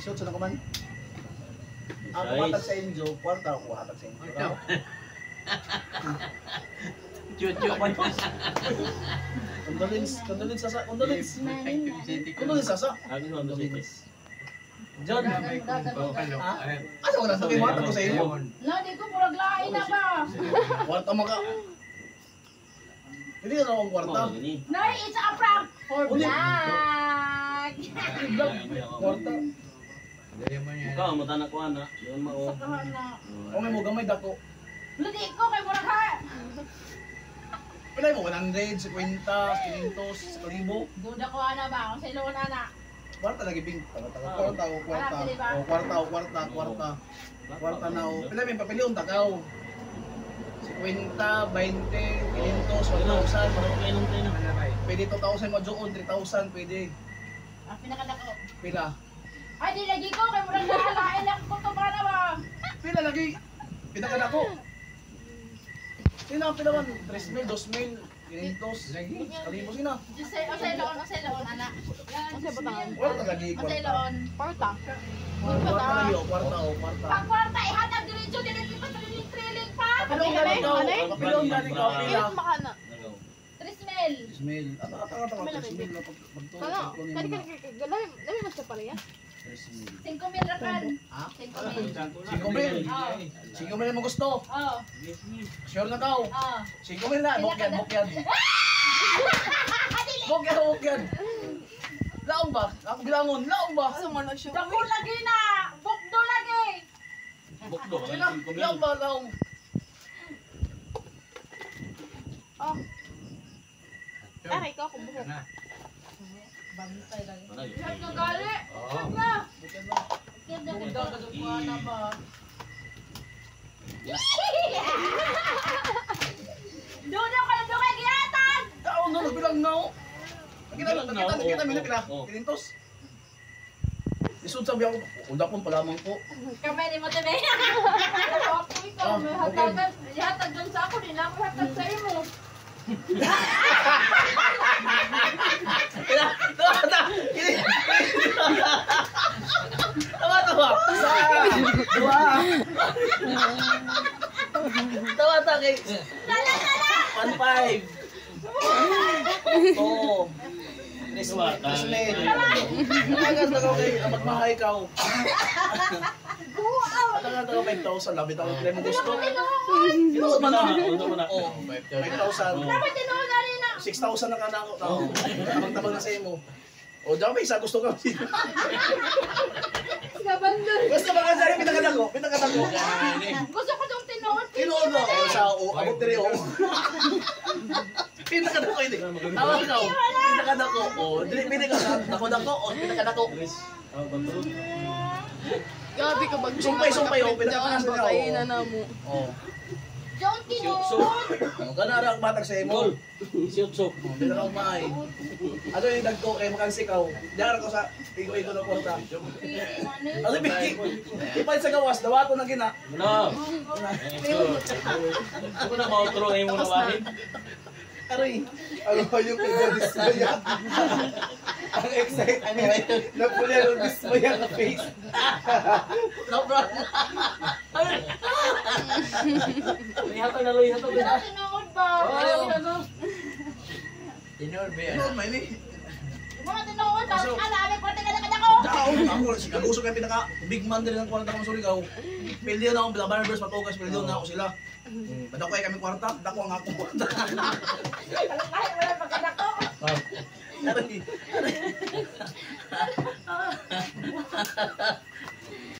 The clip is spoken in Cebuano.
18 na ko man. Ako matag sa inyo, kwarta ako hatag sa inyo. Chucho. Condolence, condolence sa condolence. Condolence sa. Condolence. John. Asa wala sa kay ko sa inyo. No, di ko murag lain na ba. Kwarta mo ka. Hindi na akong kwarta. Nay, it's a prank for vlog. Kwarta. Ikaw, matanak ko ana. Yun mao. O may mo gamay dako. Ludi ko kay murag ha. Pila mo 100, 50, 500, 1,000. Duda ko ana ba kung sa ilon ana. Kwarta lagi bing taga kwarta o kwarta. O kwarta o kwarta, kwarta. Kwarta na o. Pila may papilion takaw. 50, 20, 500, 1,000. Pwede 2,000 mo joon, 3,000 pwede. Ang pinakadako. Pila. Ay di lagi ko kay murag lain lang ko to ba na ba. Pila lagi. Pinakadako. Sino ang pila man? 3,000, 2,000, 500, 1,000 sino? Sa ilon, sa ilon ana. Sa batangan. Kwarta lagi Sa kwarta. ilon. Kwarta. Kwarta lagi o kwarta o kwarta. Pag kwarta ihatag diretso dili pa triling triling pa. Papilon gani ka. Papilon gani ka pila. Ilan makana? 3,000. 3,000. Ata ata ata 3,000 na pagtulo. Kano? Kani kani kani. Lami man siya pareha. 5,000 ra kan. Ha? 5,000. 5,000. Oh. 5,000 mo gusto. Oh. Sure na ka. Oh. 5,000 na. Bokyan, bokyan. Bokyan, bokyan. Laong ba? Ako bilangon, laong ba? Asa man na siya? Dako lagi na. Bukdo lagi. Bukdo. Sino? Laong ba? Laong. Oh. Aray ko ako buhok. Bantay lagi. Lahat ng gali. Oo. Na. Bokyan na. Kaya na na ba. Duda ko na kay gihatan. Taon na nagbilang na. Nakita nakita nakita mi na pila. 500. Isod sabi ako, unda pong palamang ko. Kamay ni mo tabi. Ako ikaw may hatagan. Ihatag dun sa ako, di na ako hatag sa imo. Tawa ta. Tawa tawa. Sa dua. Tawa ta kay. 1.5. Oo. Ismail. Tagal na kay magmahay ka. Tagal na 5,000 labi tayo mo gusto. Tinuod man na. Oh, 5,000. Dapat tinuod na rin na. 6,000 na kana ako. Tabang-tabang na sa imo. O dyan may isa gusto ka. Gusto ba ka sa akin pinakadako? Pinakadako. Gusto ko tong tinuod. Tinuod mo. O sa o abot diri o. Pinakadako ini. Tawag ka. Pinakadako. O dili pili ka dako dako o pinakadako. Grabe ka bag. Sumpay sumpay o pinakadako. Patay na na mo. Oh. John tinuod. Ano ka na batag sa imo? 18. Hindi na maay. Ano yung dagko kay makansikaw? Diyan ako sa igo-igo ng kwarta. Ano bigi? Ipan sa gawas, dawato na gina. No. Ako na mautro ay mo na wahin. Aray. Ano ba yung pinag-dismaya? Ang excitement. Napula yung dismaya ka face. No bro. Ihatag na lang, ihatag na. Tinuod ba? Tinuod ba yan? Tinuod man ini. Mga tinuod ba? Ano, may kwarta ka na kadako. Daon ako si kaguso kay pinaka big man diri ng kwarta ko Surigao. Pildi na akong Banner Verse patugas, pildi na ako sila. Badako ay kami kwarta, dako ang akong kwarta. Kahit wala pagkadako. Aray. Aray.